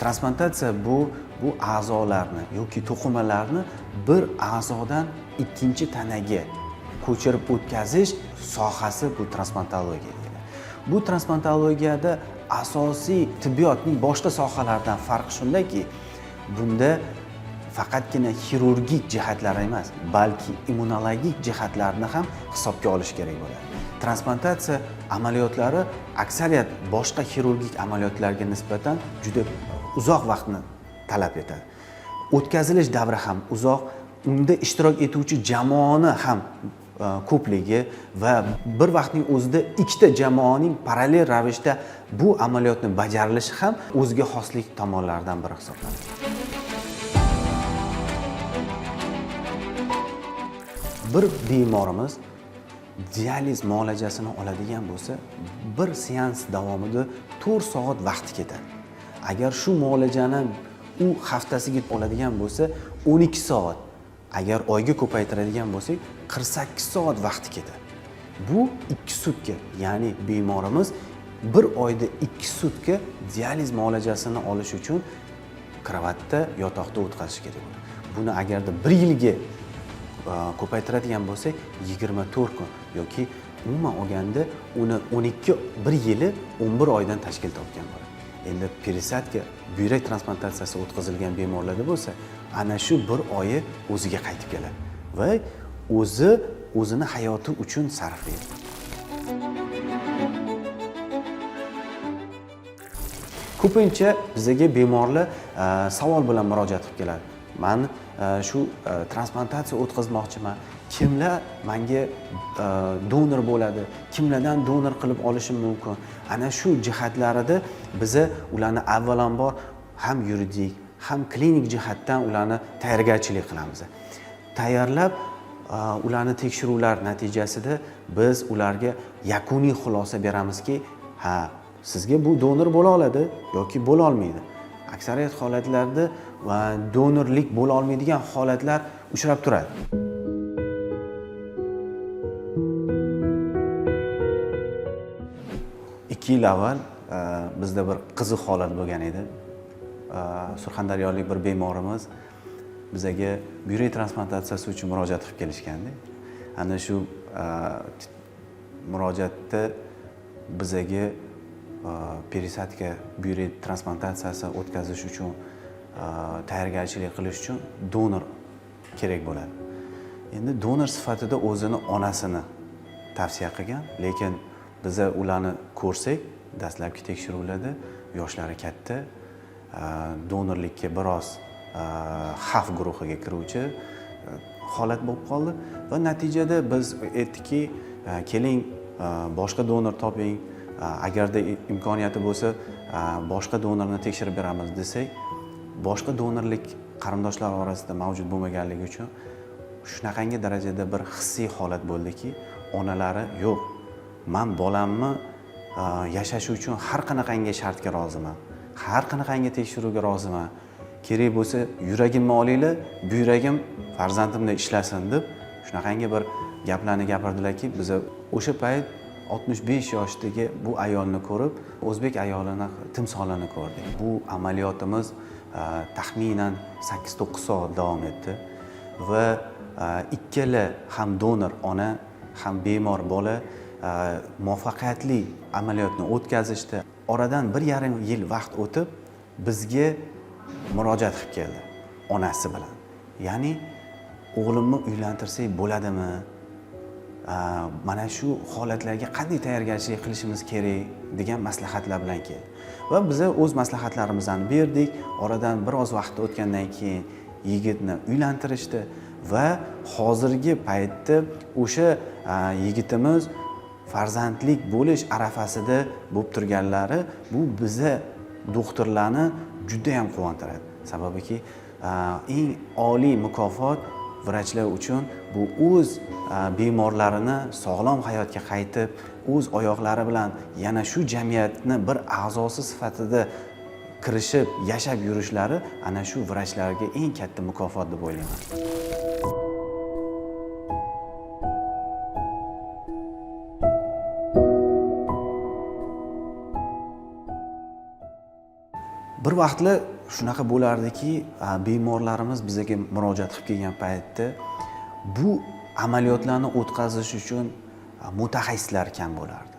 Transplantatsiya bu a'zolarni yoki to'qimalarni bir a'zodan ikkinchi tanaga ko'chirib o'tkazish sohasi, bu transplantologiya deyiladi. Bu transplantologiyada asosiy tibbiyotning boshqa sohalaridan farqi shundaki, bunda faqatgina xirurgik jihatlar emas, balki immunologik jihatlarni ham hisobga olish kerak bo'ladi. Transplantatsiya amaliyotlari aksariyat boshqa xirurgik amaliyotlarga nisbatan juda uzoq vaqtni talab etadi. O'tkazilish davri ham uzoq, unda ishtirok etuvchi jamoani ham ko'pligi va bir vaqtning o'zida ikkita jamoaning parallel ravishda bu amaliyotni bajarilishi ham o'ziga xoslik tomonlaridan biri hisoblanadi. Bir bemorimiz dializ muolajasini oladigan bo'lsa, bir seans davomida 4 soat vaqti ketadi. Agar shu muolajani u haftasiga oladigan bo'lsa, 12 soat, agar oyga ko'paytiradigan bo'lsak, 48 soat vaqti ketadi. Bu 2 sutka, ya'ni bemorimiz bir oyda 2 sutka dializ muolajasini olish uchun kravatda, yotoqda o'tkazish kerak bo'ladi. Buni agarda bir yilga ko'paytiradigan bo'lsak, 24 kun yoki umuman olganda uni 12, bir yili 11 oydan tashkil topgan bo'ladi. Endi пересадка buyrak transplantatsiyasi o'tkazilgan bemorlarda bo'lsa, ana shu bir oyi o'ziga qaytib keladi va o'zi o'zini hayoti uchun sarflaydi. Ko'pincha bizaga bemorlar savol bilan murojaat qilib keladi: man shu transplantatsiya o'tkazmoqchiman, kimlar manga donor bo'ladi, kimlardan donor qilib olishim mumkin? Ana shu jihatlarida biza ularni avvalambor ham yuridik, ham klinik jihatdan ularni tayyorgarchilik qilamiz. Tayyorlab, ularni tekshiruvlar natijasida biz ularga yakuniy xulosa beramizki, ha, sizga bu donor bo'la oladi yoki bo'la olmaydi. Aksariyat holatlarda va donorlik bo'la olmaydigan holatlar uchrab turadi. 2 yil avval bizda bir qiziq holat bo'lgan edi. Surxondaryolik bir bemorimiz bizaga buyrak transplantatsiyasi uchun murojaat qilib kelishganda, ana shu murojaatda bizaga пересадка buyrak transplantatsiyasi o'tkazish uchun tayyorgarchilik qilish uchun donor kerak bo'ladi. Endi donor sifatida o'zini onasini tavsiya qilgan, lekin biza ularni ko'rsak, dastlabki tekshiruvlarda yoshlari katta, donorlikka biroz xavf guruhiga kiruvchi holat bo'lib qoldi va natijada biz aytdikki, keling, boshqa donor toping, agarda imkoniyati bo'lsa, boshqa donorni tekshirib beramiz desak, boshqa donorlik qarindoshlar orasida mavjud bo'lmaganligi uchun shunaqangi darajada bir hissiy holat bo'ldiki, onalari: "Yo'q, man bolamni yashashi uchun har qanaqangi shartga roziman, har qanaqangi tekshiruvga roziman, kerak bo'lsa, yuragimni olinglar, buyragim farzandimda ishlasin", deb shunaqangi bir gaplarni gapirdilarki, biza o'sha payt 65 yoshdagi bu ayolni ko'rib, o'zbek ayolini timsolini ko'rdik. Bu amaliyotimiz taxminan 8-9 soat davom etdi va ikkala ham donor ona, ham bemor bola muvaffaqiyatli amaliyotni o'tkazishdi. Oradan 1,5 yil vaqt o'tib, bizga murojaat qilib keldi onasi bilan, ya'ni o'g'limni uylantirsak bo'ladimi, mana shu holatlarga qanday tayyorgarchilik qilishimiz kerak, degan maslahatlar bilan keldi va biza o'z maslahatlarimizni berdik. Oradan biroz vaqt o'tgandan keyin yigitni uylantirishdi va hozirgi paytda o'sha yigitimiz Farzandlik bo'lish arafasida bo'lib turganlari bu biza doktorlarni judayam quvontiradi. Sababiki eng oliy mukofot vrachlar uchun bu o'z bemorlarini sog'lom hayotga qaytib, o'z oyoqlari bilan yana shu jamiyatni bir a'zosi sifatida kirishib yashab yurishlari ana shu vrachlarga eng katta mukofot deb o'ylayman. Bir vaqtlar shunaqa bo'lardiki, bemorlarimiz bizga murojaat qilib kelgan paytda bu amaliyotlarni o'tkazish uchun mutaxassislar kam bo'lardi.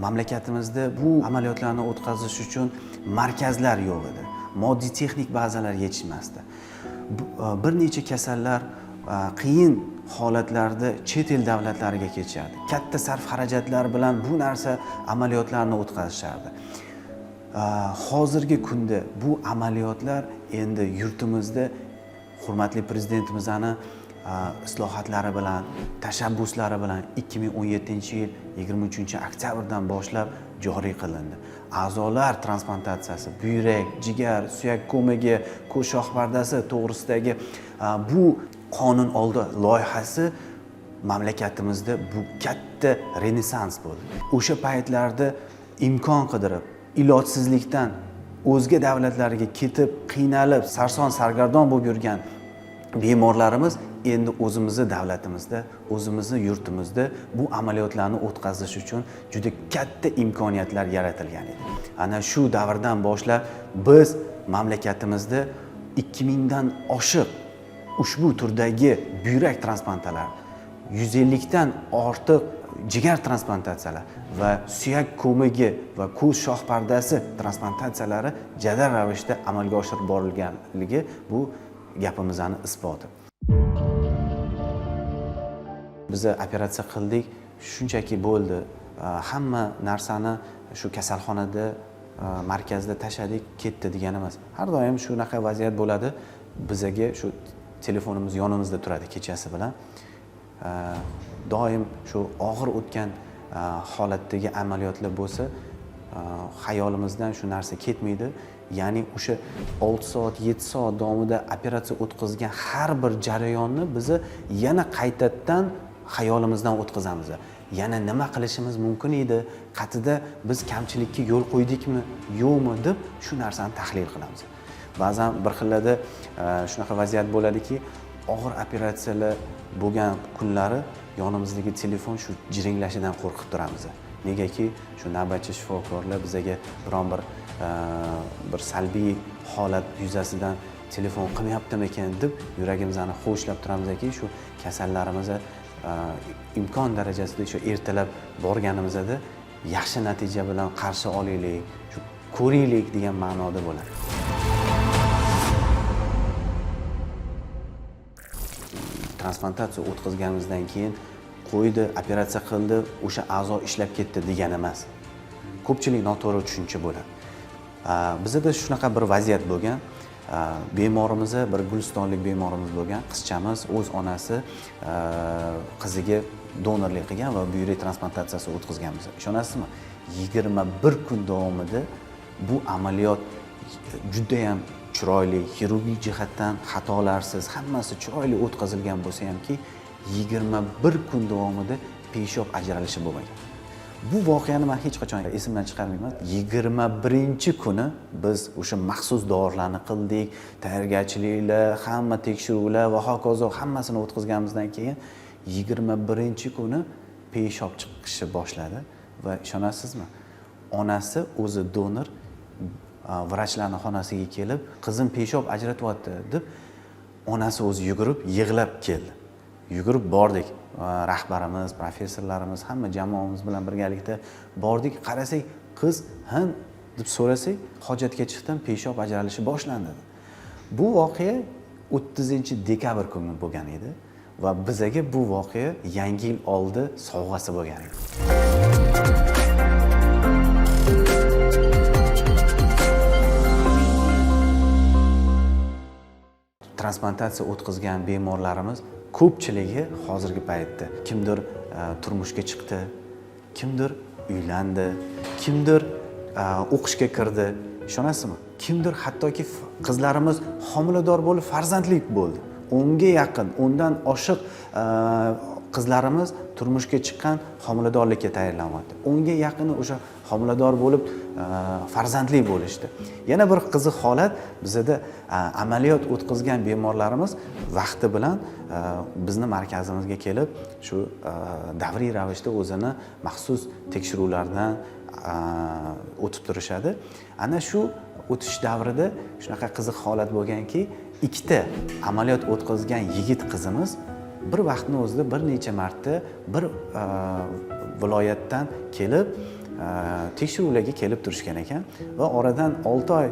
Mamlakatimizda bu amaliyotlarni o'tkazish uchun markazlar yo'q edi. Moddiy texnik bazalar yetishmasdi. Bir necha kasallar qiyin holatlarda chet el davlatlariga ketishardi. Katta sarf xarajatlar bilan bu narsa amaliyotlarni o'tkazishardi. Hozirgi kunda bu amaliyotlar endi yurtimizda hurmatli prezidentimizni islohatlari bilan, tashabbuslari bilan 2017-yil 23-oktyabrdan boshlab joriy qilindi. A'zolar transplantatsiyasi, buyrak, jigar, suyak ko'migi, ko'z shox pardasi to'g'risidagi bu qonun oldi loyihasi mamlakatimizda bu katta renessans bo'ldi. O'sha paytlarda imkon qidirib, ilojsizlikdan o'zga davlatlarga ketib, qiynalib, sarson sargardon bo'lib yurgan bemorlarimiz endi o'zimizni davlatimizda, o'zimizni yurtimizda bu amaliyotlarni o'tkazish uchun juda katta imkoniyatlar yaratilgan edi. Ana shu davrdan boshlab biz mamlakatimizda 2000 dan oshiq ushbu turdagi buyrak transplantatsiyalar, 150 dan ortiq jigar transplantatsiyalar va suyak ko'migi va ko'z shox pardasi transplantatsiyalari jadal ravishda amalga oshirib borilganligi bu gapimizni isboti. Biz operatsiya qildik, shunchaki bo'ldi. Hamma narsani shu kasalxonada, markazda tashladik, ketdi degani emas. Har doim shunaqa vaziyat bo'ladi. Bizaga shu telefonimiz yonimizda turadi kechasi bilan. Doim shu og'ir o'tgan holatdagi amaliyotlar bo'lsa, xayolimizdan shu narsa ketmaydi. Ya'ni o'sha 6 soat, 7 soat davomida operatsiya o'tkazgan har bir jarayonni biz yana qaytadan xayolimizdan o'tkazamiz. Yana nima qilishimiz mumkin edi, qatida biz kamchilikka yo'l qo'ydikmi, yo'qmi deb shu narsani tahlil qilamiz. Ba'zan bir xillarda shunaqa vaziyat bo'ladiki, og'ir operatsiyalar bo'lgan kunlari yonimizdagi telefon shu jiringlashidan qo'rqib turamiz. Negaki shu navbatchi shifokorlar bizaga biron bir salbiy holat yuzasidan telefon qilmayaptimikan deb yuragimizni hovuchlab turamizki, shu kasallarimizni imkon darajasida shu ertalab borganimizda yaxshi natija bilan qarshi olaylik, shu ko'raylik degan ma'noda bo'ladi. Transplantatsiya o'tkazganimizdan keyin qo'ydi, operatsiya qildi, o'sha a'zo ishlab ketdi degani emas. Ko'pchilik noto'g'ri tushuncha bo'ladi. Bizda shunaqa bir vaziyat bo'lgan. Bemorimiz, bir gulistonlik bemorimiz bo'lgan, qizchamiz o'z onasi qiziga donorlik qilgan va buyrak transplantatsiyasi o'tkazganmiz. Ishonasizmi? 21 kun davomida bu amaliyot juda ham chiroyli, xirurgik jihatdan xatolarsiz, hammasi chiroyli o'tkazilgan bo'lsa hamki, 21 kun davomida peshob ajralishi bo'lmagan. Bu voqeani men hech qachon esimdan chiqarmayman. 21-kuni biz o'sha maxsus dorilarni qildik, tayyorgarchiliklar, hamma tekshiruvlar va hokazo hammasini o'tkazganimizdan keyin 21-kuni peshob chiqishni boshladi va ishonasizmi? Onasi o'zi donor, vrachlarning xonasiga kelib, qizim peshob ajratyapti deb onasi o'zi yugurib yig'lab keldi. Yugurib bordik. Rahbarimiz, professorlarimiz, hamma jamoamiz bilan birgalikda bordik. Qarasak, qiz hin deb so'rasak, hojatga chiqdim, peshob ajralishi boshlandi dedi. Bu voqea 30-dekabr kuni bo'lgan edi va bizaga bu voqea yangi yil oldi sovg'asi bo'lgan edi. Transplantatsiya o'tkazgan bemorlarimiz ko'pchiligi hozirgi paytda kimdir turmushga chiqdi, Kimdir uylandi, kimdir o'qishga kirdi. Ishonasizmi? Kimdir hattoki qizlarimiz homilador bo'lib farzandli bo'ldi. 10ga yaqin, 10dan oshiq qizlarimiz turmushga chiqqan, homiladorlikka tayyorlanyapti. 10ga yaqini o'sha homilador bo'lib farzandli bo'lishdi. Yana bir qiziq holat, bizada amaliyot o'tkazgan bemorlarimiz vaqti bilan bizni markazimizga kelib, shu davriy ravishda o'zini maxsus tekshiruvlardan o'tib turishadi. Ana shu o'tish davrida shunaqa qiziq holat bo'lganki, 2ta amaliyot o'tkazgan yigit qizimiz bir vaqtni o'zida bir necha marta bir viloyatdan kelib tekshiruvlarga kelib turishgan ekan va oradan 6 oy,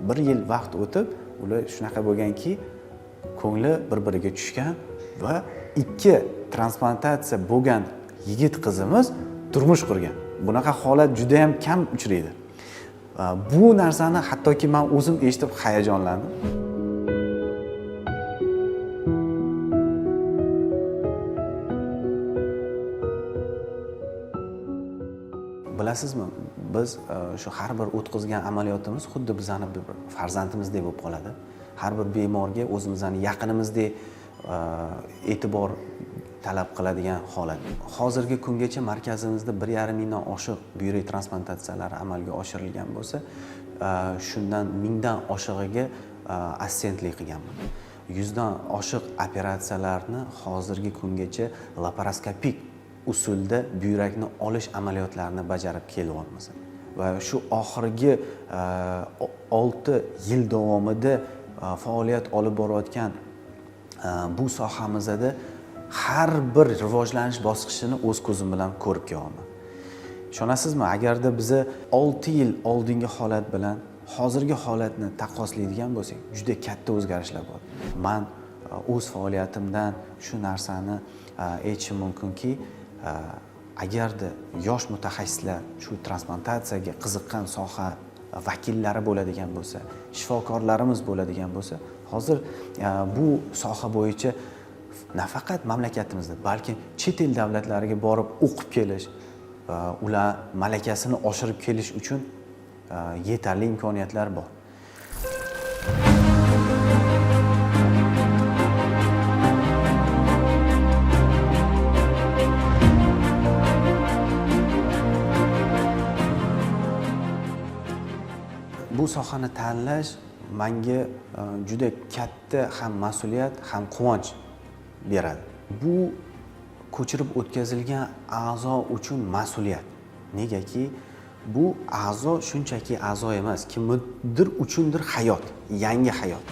1 yil vaqt o'tib, ular shunaqa bo'lganki, ko'ngli bir-biriga tushgan va 2 transplantatsiya bo'lgan yigit qizimiz turmush qurgan. Bunaqa holat juda ham kam uchraydi. Bu narsani hattoki men o'zim eshitib hayajonlandim. Bilasizmi, biz shu har bir o'tkazgan amaliyotimiz xuddi bizani bir farzandimizdek bo'lib qoladi. Har bir bemorga o'zimizni yaqinimizdek e'tibor talab qiladigan holat. Hozirgi kungacha markazimizda 1,5 mingdan oshiq buyrak transplantatsiyalari amalga oshirilgan bo'lsa, shundan 1000dan oshig'iga assistentlik qilganman. 100dan oshiq operatsiyalarni hozirgi kungacha laparoskopik usulda buyrakni olish amaliyotlarini bajarib kelyapmiz. Va shu oxirgi 6 yil davomida faoliyat olib borayotgan bu sohamizda har bir rivojlanish bosqichini o'z ko'zim bilan ko'rib kelyapman. Ishonasizmi, agarda biza 6 yil oldingi holat bilan hozirgi holatni taqqoslaydigan bo'lsak, juda katta o'zgarishlar bor. Men o'z faoliyatimdan shu narsani aytishim mumkinki, agarda yosh mutaxassislar shu transplantatsiyaga qiziqqan soha vakillari bo'ladigan bo'lsa, shifokorlarimiz bo'ladigan bo'lsa, hozir bu soha bo'yicha nafaqat mamlakatimizda, balki chet el davlatlariga borib o'qib kelish, ular malakasini oshirib kelish uchun yetarli imkoniyatlar bor. Bu sohani tanlash menga juda katta ham mas'uliyat, ham quvonch beradi. Bu ko'chirib o'tkazilgan a'zo uchun mas'uliyat. Negaki bu a'zo shunchaki a'zo emas, kimdir uchundir hayot, yangi hayot.